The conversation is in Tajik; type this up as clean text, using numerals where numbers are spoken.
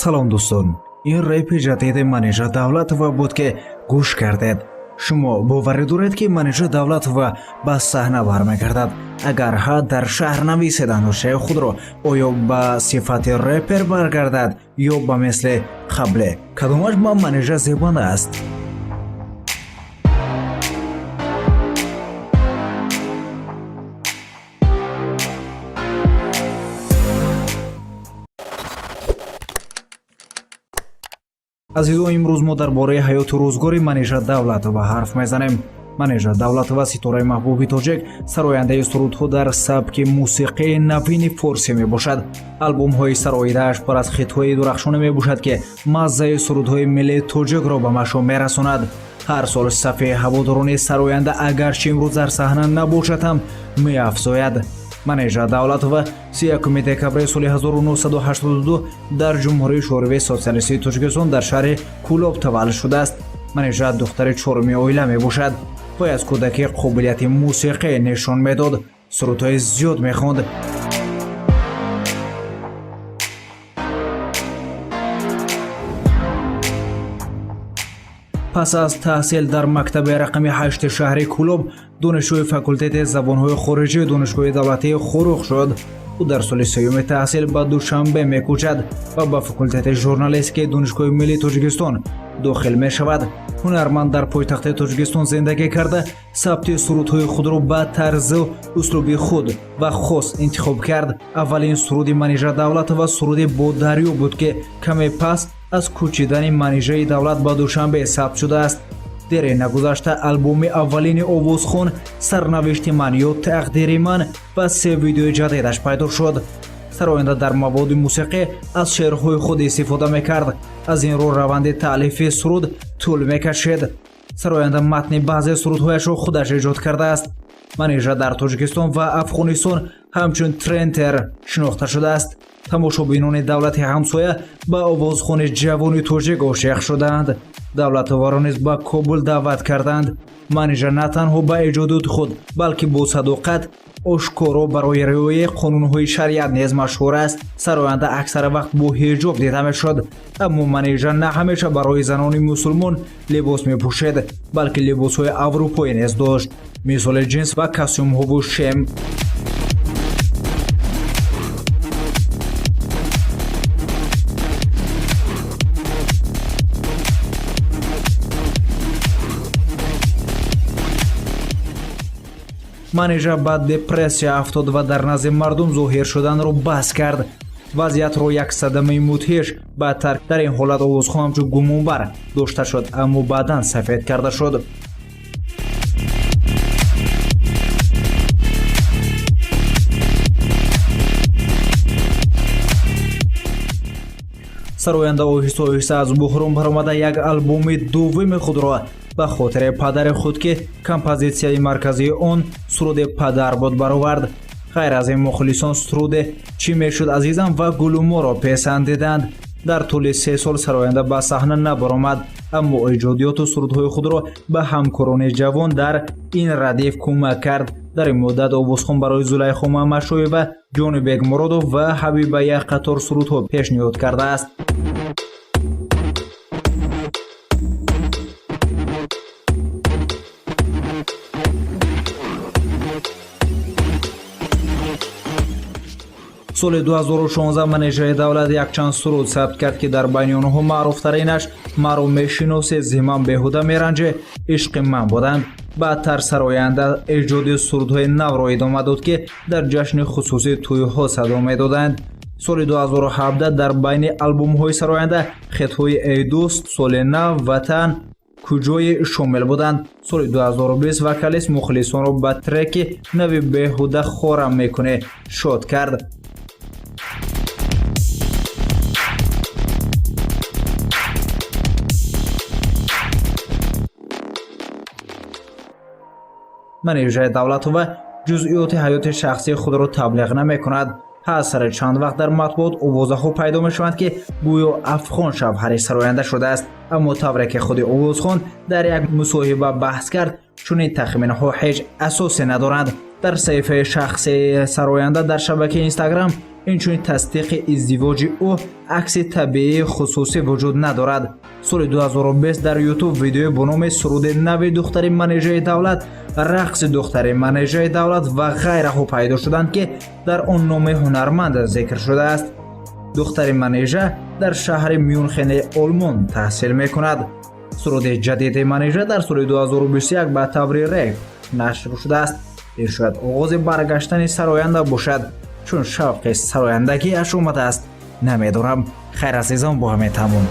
Салом, дӯстон! Ин репи ҷадиди Манижа Давлатова буд, ки гӯш кардед. Шумо боварӣ доред, ки Манижа Давлатова ба саҳна бармегардад? Агар ҳа, дар шарҳ нависед андешаи худро. Оё ба сифати репер баргардад ё ба мисли қабле? Кадомаш ба Манижа зебанда аст? Азизо, имрӯз мо дар бораи ҳаёту рӯзгори Манижа Давлатова ҳарф мезанем. Манижа Давлатова ситораи маҳбуби тоҷик, сарояндаи сурудҳо дар сабки мусиқии навини форсӣ мебошад. Албомҳои сароидааш пур аз хитҳои дурахшоне мебошад, ки маззаи сурудҳои миллии тоҷикро ба машом мерасонад. Ҳар сол сафи ҳаводорони сароянда, агарчи имрӯз дар саҳна набошад ҳам, меафзояд. Манижа Давлатова 31 декабри соли 1982 дар Ҷумҳурии Шӯравии Социалистии Тоҷикистон дар шаҳри Кӯлоб таваллуд шудааст. Манижа духтари чоруми оила мебошад. Вай аз кӯдакӣ қобилияти мусиқӣ нишон медод, сурудҳои зиёд мехонд. Пас аз таҳсил дар мактаби рақами ҳашти шаҳри Кӯлоб, донишҷӯи факултети забонҳои хориҷии Донишгоҳи давлатии Хоруғ шуд. Ӯ дар соли сеюми таҳсил ба Душанбе мекӯчад ва ба факултети журналистикаи Донишгоҳи миллии Тоҷикистон дохил мешавад. Ҳунарманд дар пойтахти Тоҷикистон зиндагӣ карда, сабти сурудҳои худро ба тарзу услуби худ ва хос интихоб кард. Аввалин суруди Манижа Давлатова суруди «Бо дарё» буд, ки каме пас аз кӯчидани Манижаи Давлат ба Душанбе сабт шудааст. Дере нагузашта албоми аввалини овозхон «Сарнавишти ман ё тақдири ман» ва се видеои ҷадидаш пайдо шуд. Сароянда дар маводи мусиқӣ аз шеърҳои худ истифода мекард, аз ин рӯ раванди таълифи суруд тӯл мекашид. Сароянда матни баъзе сурудҳояшро худаш эҷод кардааст. Манижа дар Тоҷикистон ва Афғонистон ҳамчун трендер шинохта шудааст. Тамошобинони давлати ҳамсоя ба овозхони ҷавони тоҷик ошиқ шудаанд, Давлатоваро низ ба Кобул даъват карданд. Манижа на танҳо ба эҷодиёти худ, балки бо садоқат ошкоро барои риояи қонунҳои шариат низ машҳур аст. Сароянда аксар вақт бо ҳиҷоб дида мешуд, аммо Манижа на ҳамеша барои занони мусулмон либос мепӯшед, балки либосҳои аврупоӣ низ дошт, мисоли ҷинс ва костюмҳову шем. Манижа ба депрессия афтод ва дар назди мардум зоҳир шуданро бас кард. Вазъиятро як садамаи мудҳиш бадтар. Дар ин ҳолат овозхон ҳамчун гумонбар дошта шуд, аммо баъдан сафед карда шуд. Сароянда оҳиста оҳиста аз буҳрон баромада, як албоми дуввуми худро ба хотири падари худ, ки композитсияи марказии он суруди падар буд, баровард. Ғайр аз ин, мухлисон суруди «Чӣ мешуд, азизам» ва «Гулуморо» песандиданд. Дар тӯли 3 сол сароянда ба саҳна набаромад, аммо эҷодиёту сурудҳои худро ба ҳамкорони ҷавон дар ин радиф кӯмак кард. Дар ин муддат овозхон барои Зулайхо Мамадшоева, Ҷонибек Муродов ва Ҳабиба як қатор сурудҳо пешниҳод кардааст. Соли 2016 Манижаи Давлат якчанд суруд сабт кард, ки дар байни онҳо маъруфтаринаш «Маро мешиносе», «Зи ман беҳуда меранҷе», «Ишқи ман» буданд. Баъдтар сароянда эҷоди сурудҳои навро идома дод, ки дар ҷашни хусусии тӯйҳо садо медоданд. Соли 2017 дар байни албомҳои сароянда хитҳои «Эй дӯст», «Соли нав», «Ватан куҷое» шомил буданд. Соли 2020 вокалист мухлисонро ба треки нави «Беҳуда хорам мекунӣ» шод кард. Манижаи Давлатова ҷузъиёти ҳаёти шахсии худро таблиғ намекунад. Ҳар сари чанд вақт дар матбуот овозаҳо пайдо мешаванд, ки гӯё афғон шавҳари сароянда шудааст, аммо тавре ки худи овозхон дар як мусоҳиба баҳс кард, чунин тахминҳо ҳеҷ асосе надоранд. Дар саҳифаи шахсии сароянда дар шабакаи Инстаграм Инчунин тасдиқи издивоҷи ӯ, акси табиии хусусӣ вуҷуд надорад. Соли 2020 дар Ютуб видеое бо номи «Суруди нави духтари Манижаи Давлат», «Рақси духтари Манижаи Давлат» ва ғайраҳо пайдо шуданд, ки дар он номи ҳунарманд зикр шудааст. Духтари Манижа дар шаҳри Мюнхени Олмон таҳсил мекунад. Суруди ҷадиди Манижа дар соли 2021 ба таври реп нашр шудааст. Ин шояд оғози баргаштани сароянда бошад, чун шавқи сарояндагиаш омадааст. Намедонам. Хайр, азизон, бо ҳамин тамом.